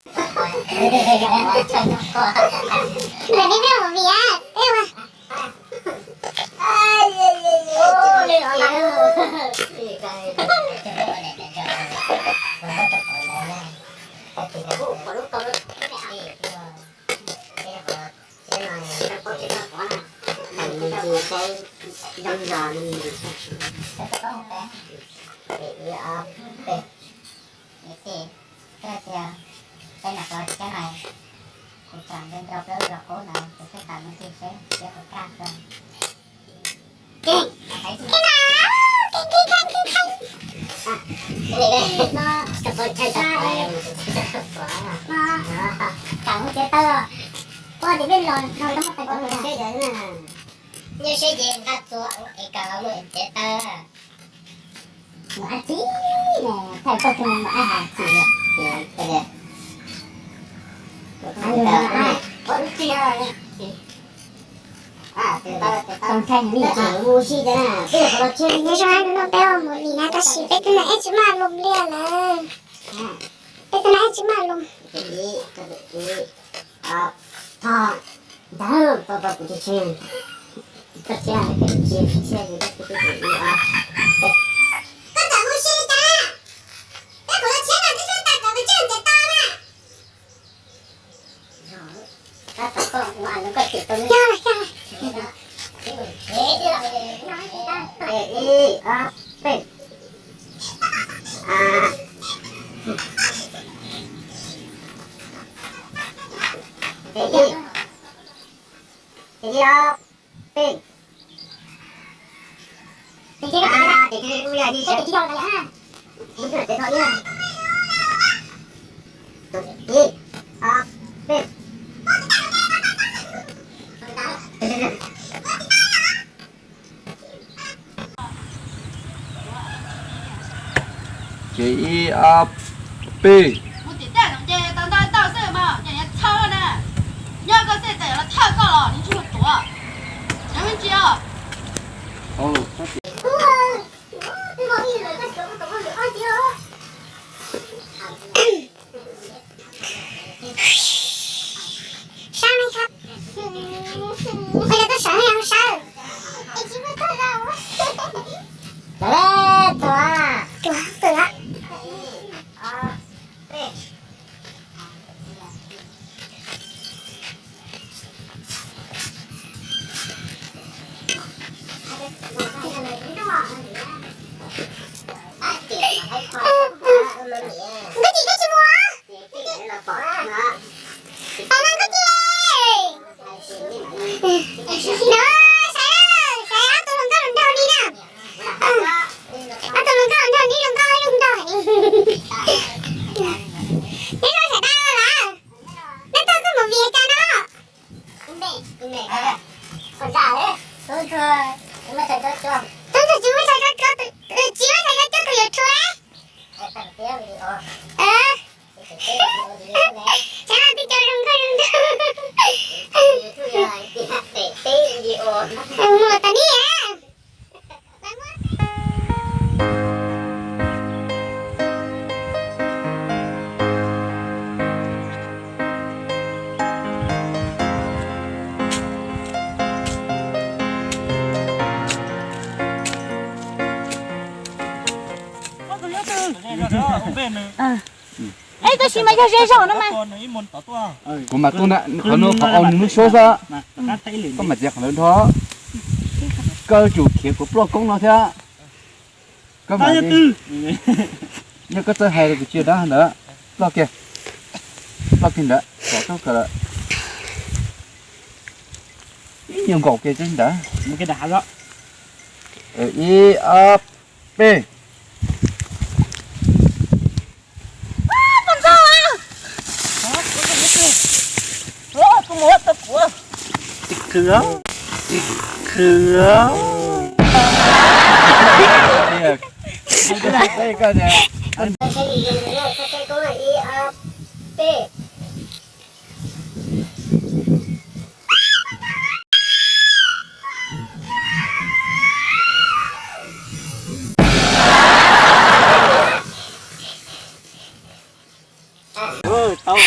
Ntawm nej peb mus vim, peb ua. Ib, ob, peb. Ib, peb tias, peb nram qhov tsheb no, kuv tsam nce nrau plaub los qub no, kuv twb tau mus tig seb tias puas kaj xwb. Keej, keej, keej, keej, keej. Kam mus txiav taw, ua tias peb los no tau muaj tais seb, nyob seb ces nqa txuas es kam mus txiav taw. Los ab tsi, thaij koj tus mas ab has tsi. Nyob zoo, hnub no peb ua movie na tab sis peb twb na ib tsis maj loo li lawm. Peb twb na ib tsis maj loo. Ntawd, koj txawm mus si li cas? Peb kuv los tsheb no twb tsis tau kom peb tseg ntxiv to na. Yog, yog. Ib, ob, peb. Ib, ib, ob, peb. Ib, ob, peb. Ces ib, ob, peb. Mus tim tej no ces tau ntau tau xwb mas ces yuav txhawb na. Nyob koj xwb tes los thawj koj los nws tsis mus tuav. Nyob me ntsis os. Sab me sab. Ua cas tuaj sawv no sab? Es tsis muaj tuaj zoo. Tuav, tuav. Tuav, tuav. Nkauj Ci, koj tsis mus? Pom mas Nkauj Ci. No, saib, saib ob tug hluas nkauj hluas nraug li na. Ob tug hluas nkauj hluas nraug, ib hluas nkauj ib hluas nraug. Neb zoo sawv daws lawm. Neb tuaj txog movie cas no? Tub ntsuag tsis muaj tsho coj, tsis muaj tsho coj tus yuav tshuav. Tshav no twb cov zoo nkauj zoo nraug. Mus tas ni. Eb, tab sis mas yog ze zog no mas. Kuv mas tuaj na, qhov no qhov au nws lub suab xwb. Koj mam txiav qhov ntawd nrho. Koj yuav tsum khiav kuv ploj koob no thiab. Koj mam, yog koj txawj hais kuv tsis dab ntawd. Ploj kiag, ploj kiag ntawd kom tub kawm lawm. Ib nyuag nkaum kiag tseeb ntawd. Ib, ob, peb. Khwv, khwv. Tau.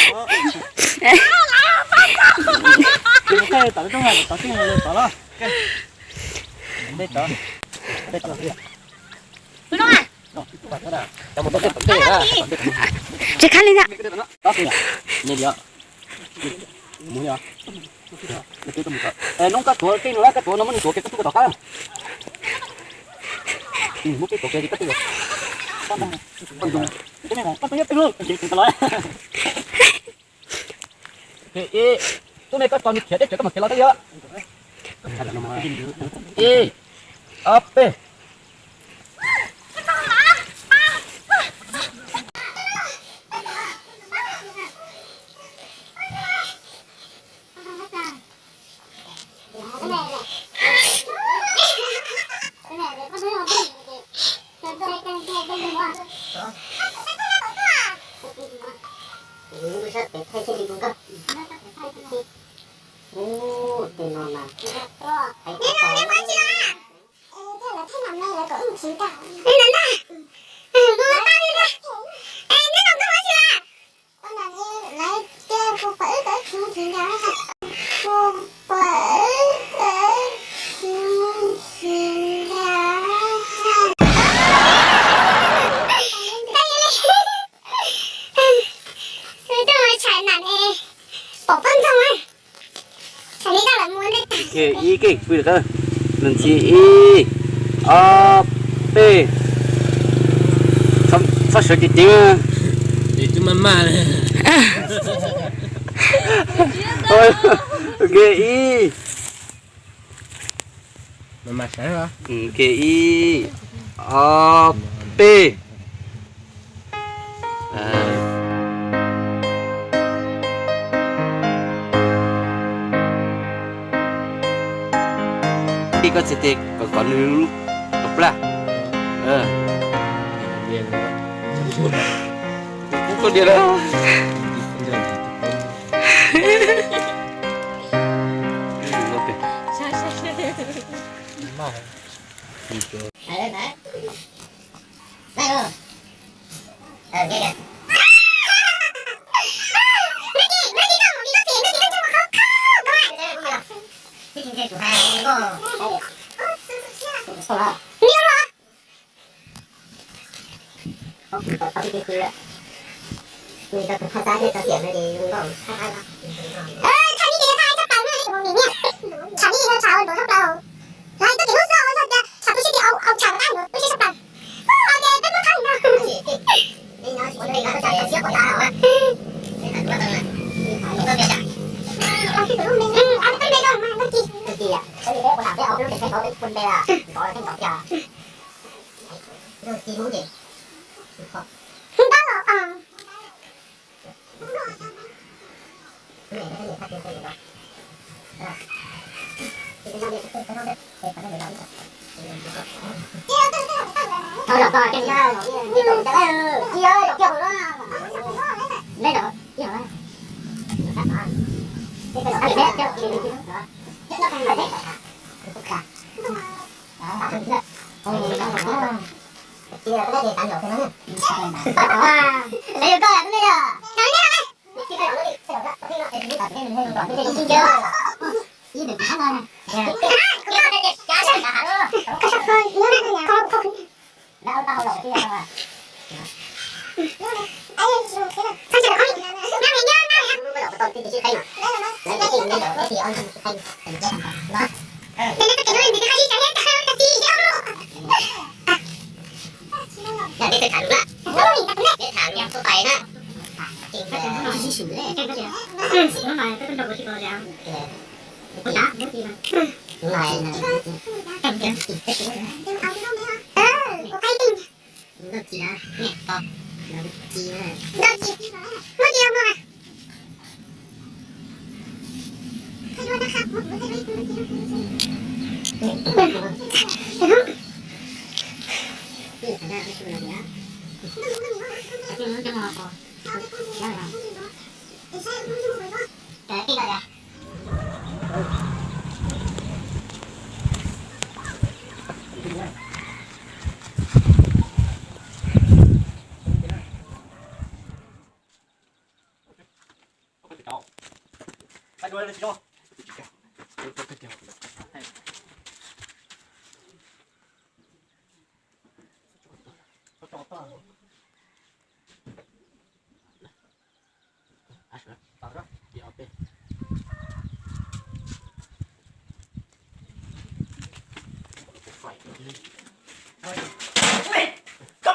Tsis khab li ntag. Noob koj tuav tej no, koj tuav no muab nws tuav kiag koj tuaj tom qab. Muab peb tuav kiag koj tuaj. Tub me koj tso nws khiav teb chaws koj mam khiav los tau yom. Ib, ob, peb. Ib keej pw qab, lus ntxhi ib, ob, peb, txhob sawv ceev ceev. Ib, ib, ob, peb. Ib koj txiv tes kom kov nws lub plab. Kuv koj diav lawm.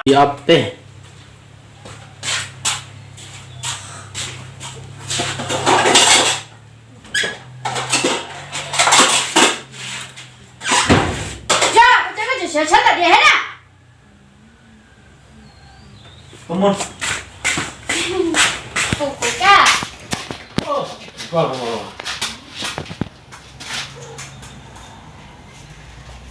Ib ob peb. Yog, koj tseem siav tshab tom diav thiab na. Koj muab. Tus kuv kaj.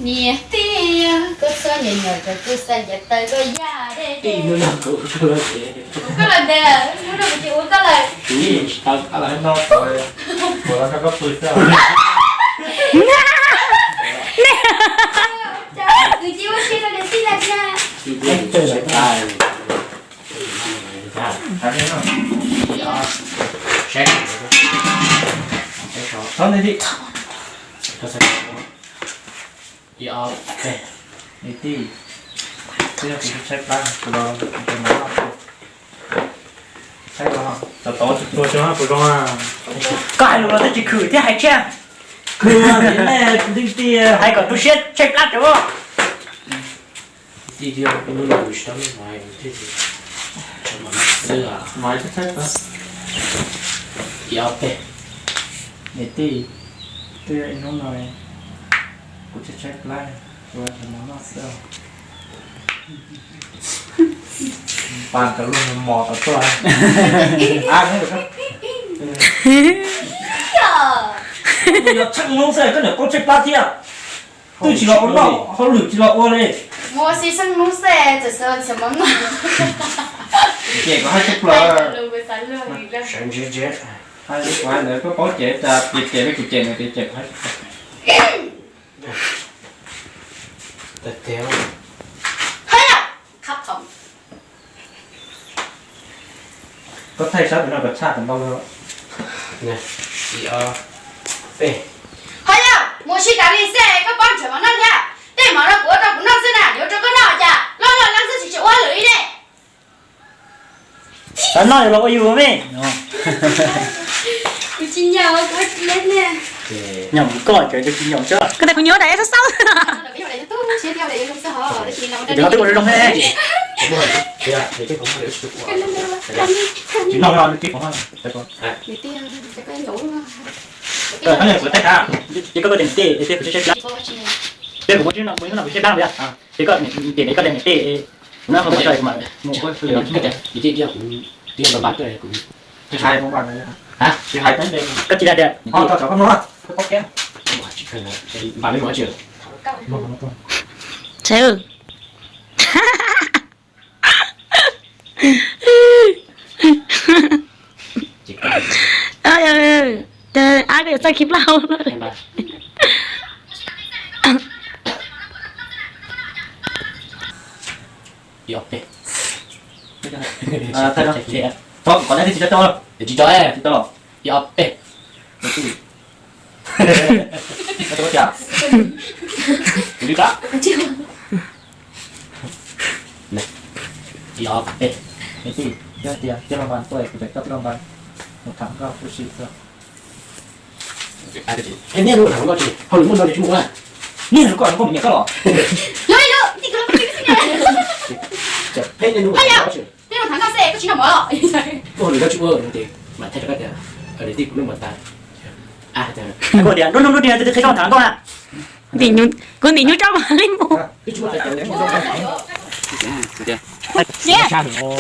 Niam tij, koj txhob nyuam nyuam rau kuv xav ncav taw koj yaj dej. Kuv koj lawm ntag, muab rau kuv ces ua koj lawm. Tsis tau koj lawm no. Kuv los nrog koj pw xwb. Kuv cia ua si rau niam tij lawm ntag. Ib ob peb. Niam tij, twb yog kuv tshaib plab, kuv los kuv tus mov noj. Tshaib los tov tov tsuag tsuag tso kuv zoo. Koj hais lus los twb tsis khwm thiab hais tshiab. Khwm, hais kom tu siab tshaib plab rau. Tij, hnub no kuv tsis tau noj mov, kuv thiaj tsis tau mov noj xwb os. Ib ob peb. Niam tij, twb yog ib hnub no kuv tshaib tshaib plab, kuv tsis tau mov noj xwb os. Pab koj lub mov tau tuaj. Yog tsheej hnub xwb koj niam qhuav tshaib plab thiab. Twb tsis los ua noj, hauj lwm tsis los ua li. Mus ua si tsheej hnub xwb txawm xav tsis mov noj. Ces kuv hais tshaj plaws. Sawv ntsev ntsev. Hais li kuv hais ntawd koj paub ces tas tias ces li kuv ces nws tias ces kuv hais. Tiag tiag. Koj thaij sab pem no kom tshaj tau npaum li. Ib ob peb. Ho yog mus ua si tas li xwb koj pab nrhiav mov noj thiab. Tej mov no kuv ua rau kuv noj xwb na, yuav rau koj noj cas loj loj leeb xwb tsis tsis ua lwm li ne. Xav noj los ua yus me. Kuv tsis nyaum, kuv tsis nyaum. Nyaum koj tseem tsis nyaum xwb. Koj tias kuv nyaum dais xab xab. Tsis noj twb ua zoo zoo ne. Tsis noj. Ces koj tias niam tij, tias kuv tshaib plab. Ces koj tias niam tij, kuv noj mov mas mus. Koj tsis hais tias, Ab, koj yuav txawj khib plab hau. Tsis tau, tsis tau. Ib ob peb. Ib ob peb. Niam tij, yog tias tij laug Npas tuaj kuv tseem coj tij laug Npas mus tham nkauj ua si xwb. Niaj hnub tham nkauj tsis, hauj lwm muaj no tsis mus ua. Niaj hnub koj tham nkauj mus nyiam koj los. Peb niaj hnub tham nkauj xwb koj tsis noj mov los. Koj hauj lwm koj tsis ua ces mam thaij rau koj tias niam tij kuv noj mov tas. Koj tias lub hnub lub hli twb qhib rooj tham nkauj na. Kuv ntim hnyuv tso mas li mus.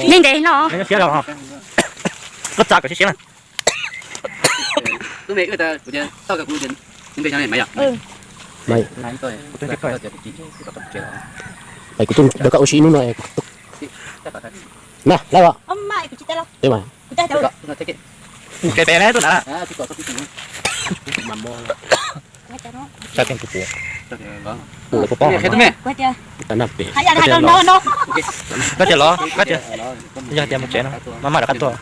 Li ntev no. Koj tsa kom siab siab na. Kuv tuaj nrog koj ua si ib hnub no. Na, lawm os. Koj tias los, koj tias, yog tias mus tsev no, maj maj rov qab tuaj.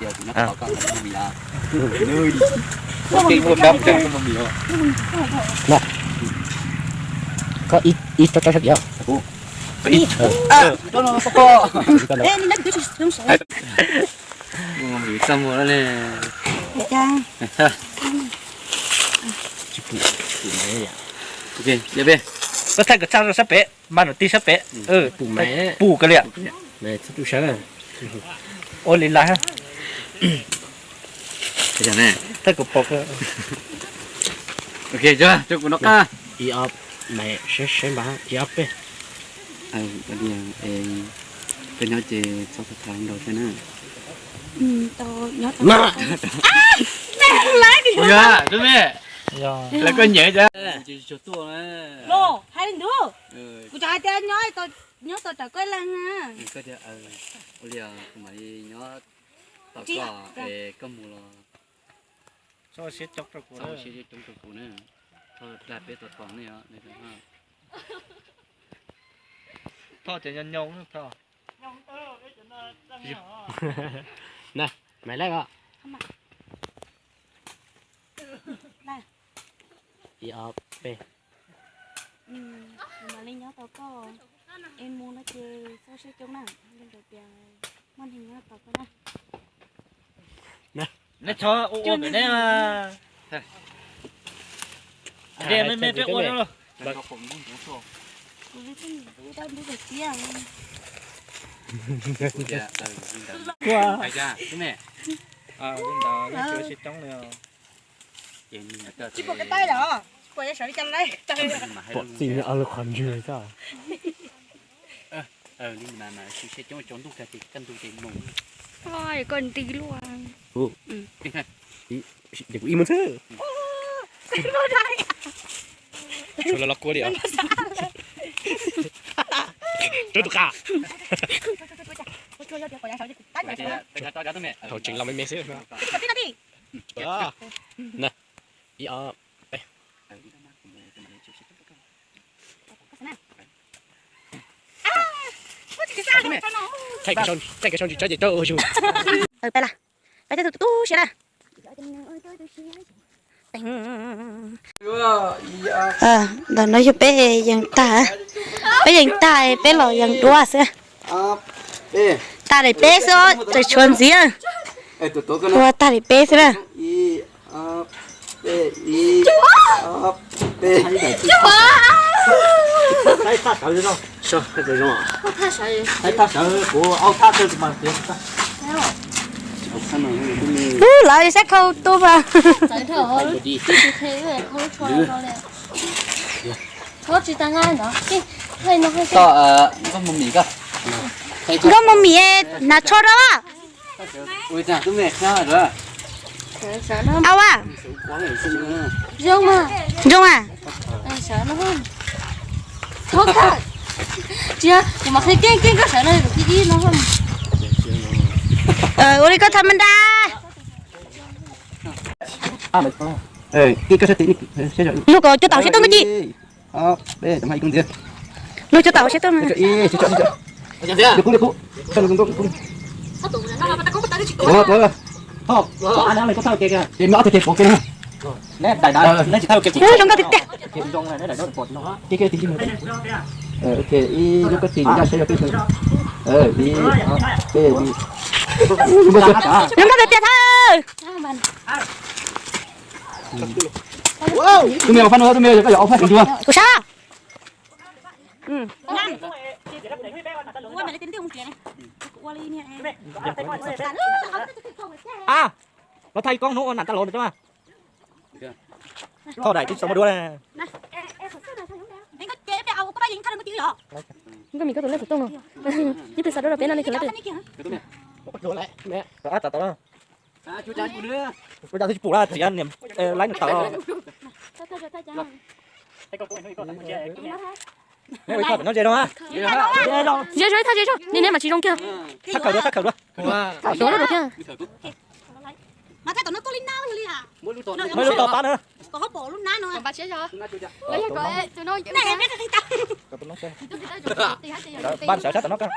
Koj ib, ib tsob tsob sab tim. Koj thaij kom tshaj rau sab pem, mas nws tib sab pem. Pum kawg li. Ua li lawm. Thaij kom pom. Ib ob, seb seb npab, ib ob peb. Koj nyob ces txhob tau tham nrog thiab na. Lawv koj nyiam cas. Hais li ntawd, kuv tseem hais tias nyob tos rawv koj ib leeg na. Ua li kuv mam li nyob tos koj es koj mus los. Txhob ua siab coob rau kuv na. Thoj dag peb tos tos nej os. Thoj ces nyob nyob Thoj. Na, maiv laij os. Ib ob peb. Kuv mam li nyob tos koj, es mus no ces txhob siab coob na, li ntawd tias muaj neeg nyob tos koj na. Neb txhob ua ua pem neb. Neb me me peb ua no. Tsis pom kev taij los, tsis pom sawv li cas lawm. Pom txim ni lwm qhov ntswg xwb. Koj nti luaj. Ces kuv ib mus xwb. Sawv los los kua li os. Rau tus qab. Thaum tseem los me me xwb. Na, ib ob peb. Thaij kev sau ntsis tsob ces tsob ua yus. Peb la, peb tej tus tu siav na. Ntawm no yog peb yees tag, peb yees tag peb los yees dua xwb. Tag li peb xwb, tseem tshuav ntxiv. Ua tag li peb xwb na. Ub, lawv saib khau tu mas. Nkauj mus mim hnav tsho rau. Au a. Zoo a. Ua li koj tham ma nra. Luag kom cua taum siab tuaj nkauj ci. Luag cua taum siab tuaj. Zoo nkauj tiag tiag. Zoo nkauj tiag tiag thawj. Tus me ua phaj no, tus me yog koj yuav ua phaj tus ntua. Kuv sab. A, los thaij koob hnub ua nam tab laug ntawd. Thoj daim twb tsis tau muaj duab na. Nkauj mim koj tus lej xov tooj no. Ib pliag xa duab rau peb no li kawg lawm. Twb tsis pum la txiav niam laib nws tawm. Ze zoo, thaj ze zoo, niam neb mas tsis zoo kiag. Thaj khawm dua, thaj khawm dua. Thaj khawm dua thiab. Muab lub tos pab na. Kom ho pom lub nab no. Kom npaj siab zog. Lawv yog kom tus no. Nab es peb qhib tau. Npaj sawv sab tom no koj.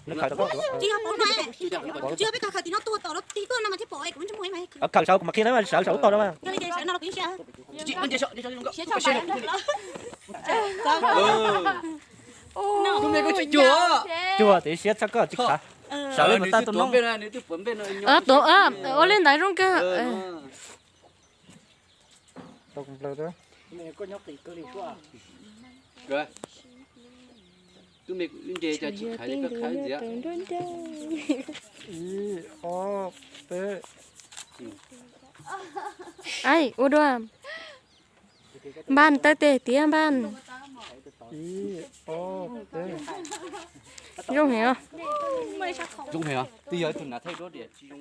Nws khawm rau koj. Tsis yog pom no, tsis yog peb khawm tim no tuaj tom no, tim tuaj no mas thiaj pom es kuv ntsej muag mas. Khawm saud kuv mam qhia na, sawv saum lub tog no mas. Yog li ces sawv no los kuv siab. Cuag tias siab tshaj koj tsis khav. Sawv li mas tab tus no. Ua li ntawd zoo kawg. Tau plaws. Tub me, wb nce cov tsis khav li koj khav ntxiv. Ib, ob, peb. Aib, ua dua. Npaj taw tes tiav npaj. Ib, ob, peb. Zoo heev os. Zoo heev os, twb yog ib tug nav thaij duab diam tsis zoo.